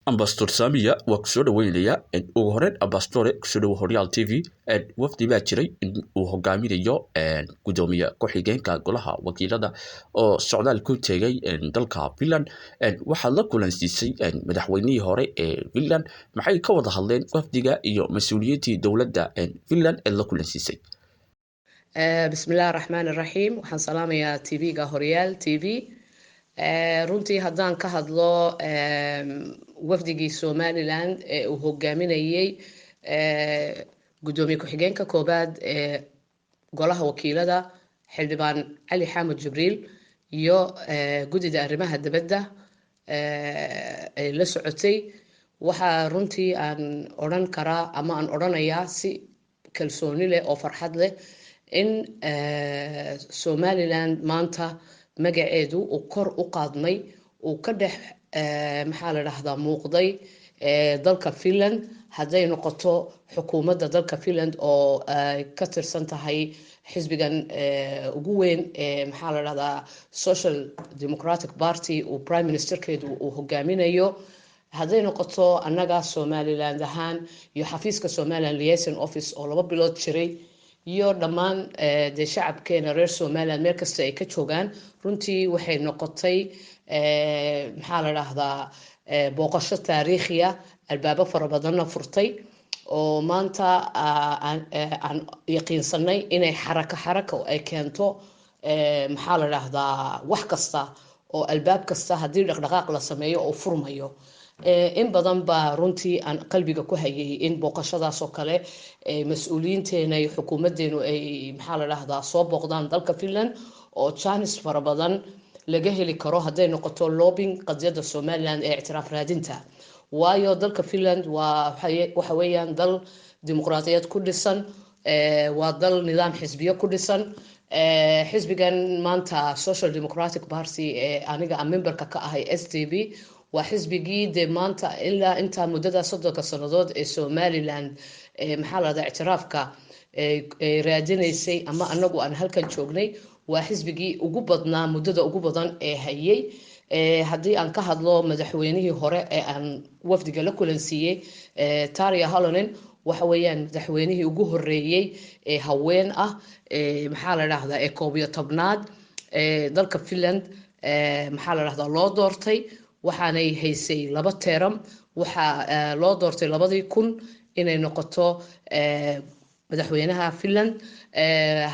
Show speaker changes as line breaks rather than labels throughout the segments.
Ambassador Samia, waa kusoo dhaweynayaa. Ugu horeyn, ambassador, kusoo dhawo Horyaal TV. Wafdi baa jiray in uu hogaaminayo gudoomiye ku-xigeenka golaha wakiilada oo socdaal ku tegay dalka Finland. Waxaad la kulansiisay madaxweynihii hore ee Finland. Maxay ka wada hadleen wafdiga iyo mas-uuliyiintii dowladda Finland ee la kulansiisay?
Bismillahi raxmaani raxiim. Waxaan salaamayaa TV-ga Horyaal TV. Runtii haddaan ka hadlo wafdigii Somaliland ee uu hogaaminayey gudoomiye ku-xigeenka koobaad ee golaha wakiilada, Xildhibaan Cali Xaamud Jibriil, iyo guddida arrimaha dibadda ee la socotay, waxaa runtii aan odhan karaa ama aan odhanayaa si kalsooni leh oo farxad leh in Somaliland maanta magaceedu uu kor u qaadmay, uu ka dhex, maxaa la dhahdaa, muuqday dalka Finland. Hadday noqoto xukuumadda dalka Finland oo ay ka tirsan tahay xisbigan ugu weyn ee, maxaa la dhahdaa, Social Democratic Party, uu prime ministerkeedu uu hogaaminayo, hadday noqoto annaga Somaliland ahaan iyo xafiiska Somaliland Liaison Office oo 2 bilood jiray, iyo dhammaan dee shacabkeena reer Somaliland meel kasta ay ka joogaan, runtii waxay noqotay, maxaa la dhahdaa, booqasho taariikhiya, albaabo fara badanna furtay, oo maanta aan yaqiinsanay inay xarako xarako ay keento, maxaa la dhahdaa, wax kasta oo albaab kasta haddii dhaqdhaqaaq la sameeyo oo furmayo. In badan baa runtii aan qalbiga ku hayay in booqashadaas oo kale mas-uuliyiinteena iyo xukuumadeenu ay, maxaa la dhahdaa, soo booqdaan dalka Finland, oo janis fara badan laga heli karo hadday noqoto lobbying qadiyadda Somaliland ee ictiraaf raadinta. Waayo, dalka Finland waa waxa weeyaan dal dimuqraadiyad ku dhisan, waa dal nidaam xisbiyo ku dhisan. Xisbigan maanta Social Democratic Party ee aniga aan memberka ka ahay, SDP, waa xisbigii dee maanta ilaa intaa muddada 30-ka sannadood ee Somaliland, maxaa la dhahdaa, ictiraafka raadinaysay ama anagu aan halkan joognay, waa xisbigii ugu badnaa, muddada ugu badan ee hayay. Haddii aan ka hadlo madaxweynihii hore ee aan wafdiga la kulansiiyey, Tarja Halonen, waxa weeyaan madaxweynihii ugu horeeyey ee haween ah, maxaa la dhahdaa, ee 11aad ee dalka Finland, maxaa la dhahdaa, loo doortay. Waxaanay haysay laba term. Waxaa loo doortay 2000 inay noqoto madaxweynaha Finland.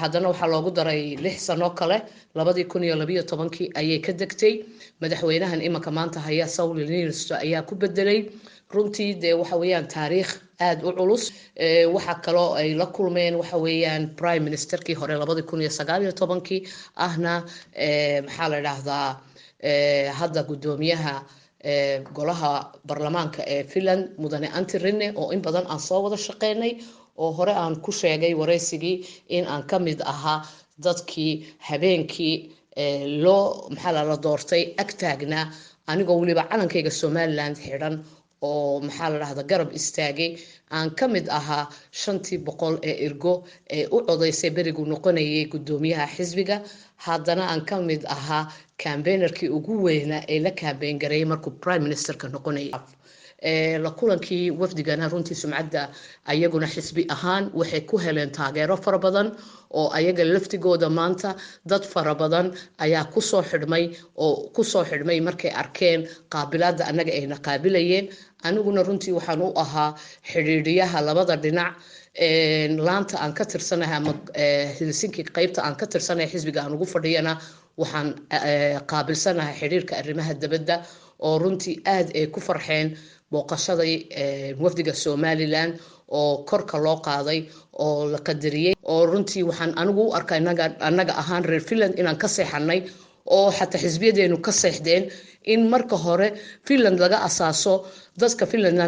Haddana waxaa loogu daray 6 sano kale. 2012-kii ayay ka degtay. Madaxweynahan imanka maanta haya, Sauli Niinisto, ayaa ku bedelay. Runtii dee waxa weeyaan taariikh aada u culus. Waxaa kaloo ay la kulmeen, waxa weeyaan, prime ministerkii hore 2019-kii, ahna, maxaa la dhahdaa, hadda guddoomiyaha golaha baarlamaanka ee Finland, Mudane Antti Rinne, oo in badan aan soo wada shaqeynay, oo hore aan ku sheegay wareysigii in aan ka mid ahaa dadkii habeenkii loo, maxaa la doortay ag taagnaa, anigoo weliba calankayga Somaliland xidhan oo, maxaa la dhahda, garab istaagay. Aan ka mid ahaa 500-tii ee ergo ee u codaysay berigu noqonayay guddoomiyaha xisbiga. Haddana aan ka mid ahaa campaignerkii ugu weynaa ee la campaign gareeyay markuu prime ministerka noqonayay. La kulankii wafdigana runtii sumcadda ayaguna xisbi ahaan waxay ku heleen taageero fara badan, oo ayaga laftigooda maanta dad fara badan ayaa kusoo xidhmay, oo kusoo xidhmay markay arkeen qaabilaada annaga ayna qaabilayeen. Aniguna runtii waxaan u ahaa xidhiidhiyaha labada dhinac. Laanta aan ka tirsanahay ama Helsinki qeybta aan ka tirsanahay xisbiga aan ugu fadhiyana, waxaan qaabilsanahay xidhiirka arrimaha dibadda, oo runtii aada ay ku farxeen booqashadii wafdiga Somaliland oo korka loo qaaday oo la qadariyey. Oo runtii waxaan anigu u arkaa annaga ahaan reer Finland inaan ka seexanay, oo xataa xisbiyadeenu ka seexdeen, in marka hore Finland laga asaaso, dadka Finlandna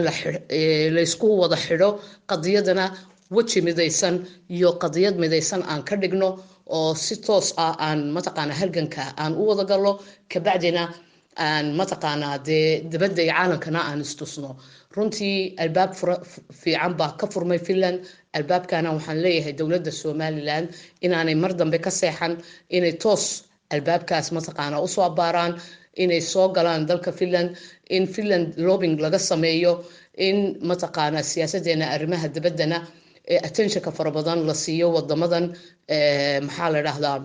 laysku wada xidho, qadiyadana weji midaysan iyo qadiyad midaysan aan ka dhigno, oo si toos ah aan mataqaana halganka aan u wada gallo, kabacdina aan mataqaanaa dee dibadda iyo caalamkana aan istusno. Runtii albaab fiican baa ka furmay Finland. Albaabkana waxaan leeyahay dowladda Somaliland inaanay mar dambe ka seexan, inay toos albaabkaas mataqaanaa usoo abaaraan. Inay soo galaan dalka Finland, in Finland lobbying laga sameeyo, in mataqaanaa siyaasadeena arrimaha dibaddana attentionka fara badan la siiyo wadamadan, maxaa la dhahdaa,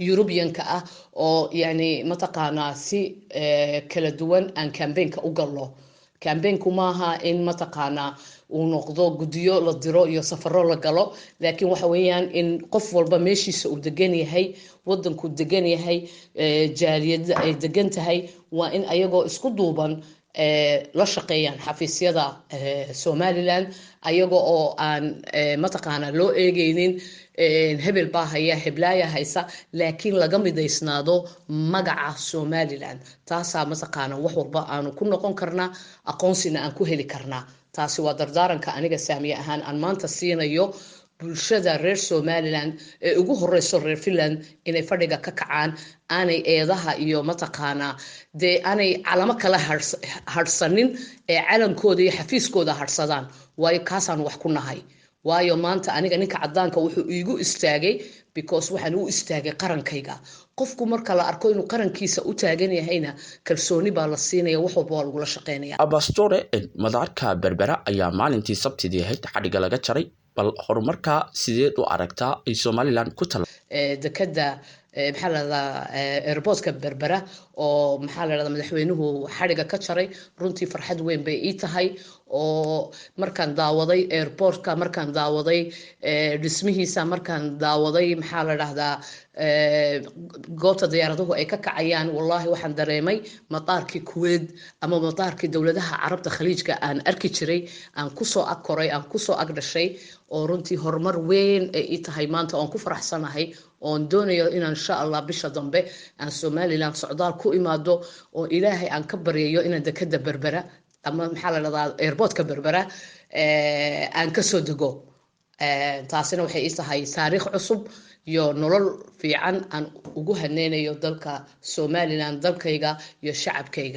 Eurubianka ah, oo yani mataqaanaa si kala duwan aan campaignka u galno. Campaignku maaha in mataqaanaa uu noqdo guddiyo la diro iyo safaro la galo, laakiin waxa weeyaan in qof walba meeshiisa uu degan yahay, wadankuu degan yahay, jaaliyada ay degan tahay, waa in ayagoo isku duuban la shaqeeyaan xafiisyada Somaliland, ayaga oo aan mataqaanaa loo eegeynin hebel baa haya, heblaaya haysa, laakiin laga midaysnaado magaca Somaliland. Taasaa mataqaana wax walba aanu ku noqon karnaa, aqoonsina aan ku heli karnaa. Taasi waa dardaaranka aniga Saamiye ahaan aan maanta siinayo bulshada reer Somaliland ee ugu horeyso reer Finland, inay fadhiga ka kacaan, aanay eedaha iyo mataqaanaa dee aanay calamo kala harsanin ee calankooda iyo xafiiskooda harsadaan, waayo kaasaan wax ku nahay. Waayo maanta aniga ninka cadaanka wuxuu iigu istaagay because waxaan u istaagay qarankayga. Qofku marka la arko inuu qarankiisa u taagan yahayna, kalsooni baa la siinaya, wax walba waa lagula shaqeynaya.
Abastore, madaarka Berbera ayaa maalintii Sabtidii ahayd xadhigga laga jaray. Bal horumarka sideed u aragtaa ay Somaliland ku tala
Dekada, maxaa la dhahdaa, airportka Berbera oo, maxaa la dhahdaa, madaxweynuhu xadhiga ka jaray, runtii farxad weyn bay ii tahay. Oo markaan daawaday airportka, markaan daawaday dhismihiisa, markaan daawaday, maxaa la dhahdaa, goobta diyaaraduhu ay ka kacayaan, wallahi waxaan dareemay madaarkii Kuwait ama madaarkii dowladaha Carabta Khaliijka aan arki jiray, aan kusoo ag koray, aan kusoo ag dhashay, oo runtii horumar weyn ay ii tahay maanta oon ku faraxsanahay, oon doonayo inaan insha Allah bisha dambe aan Somaliland socdaal ku imaado, oo Ilaahay aan ka baryayo inaan dekada Berbera ama, maxaa la dhahdaa, airportka Berbera aan kasoo dego. Taasina waxay ii tahay taariikh cusub iyo nolol fiican aan ugu haneynayo dalka Somaliland, dalkayga iyo shacabkayga.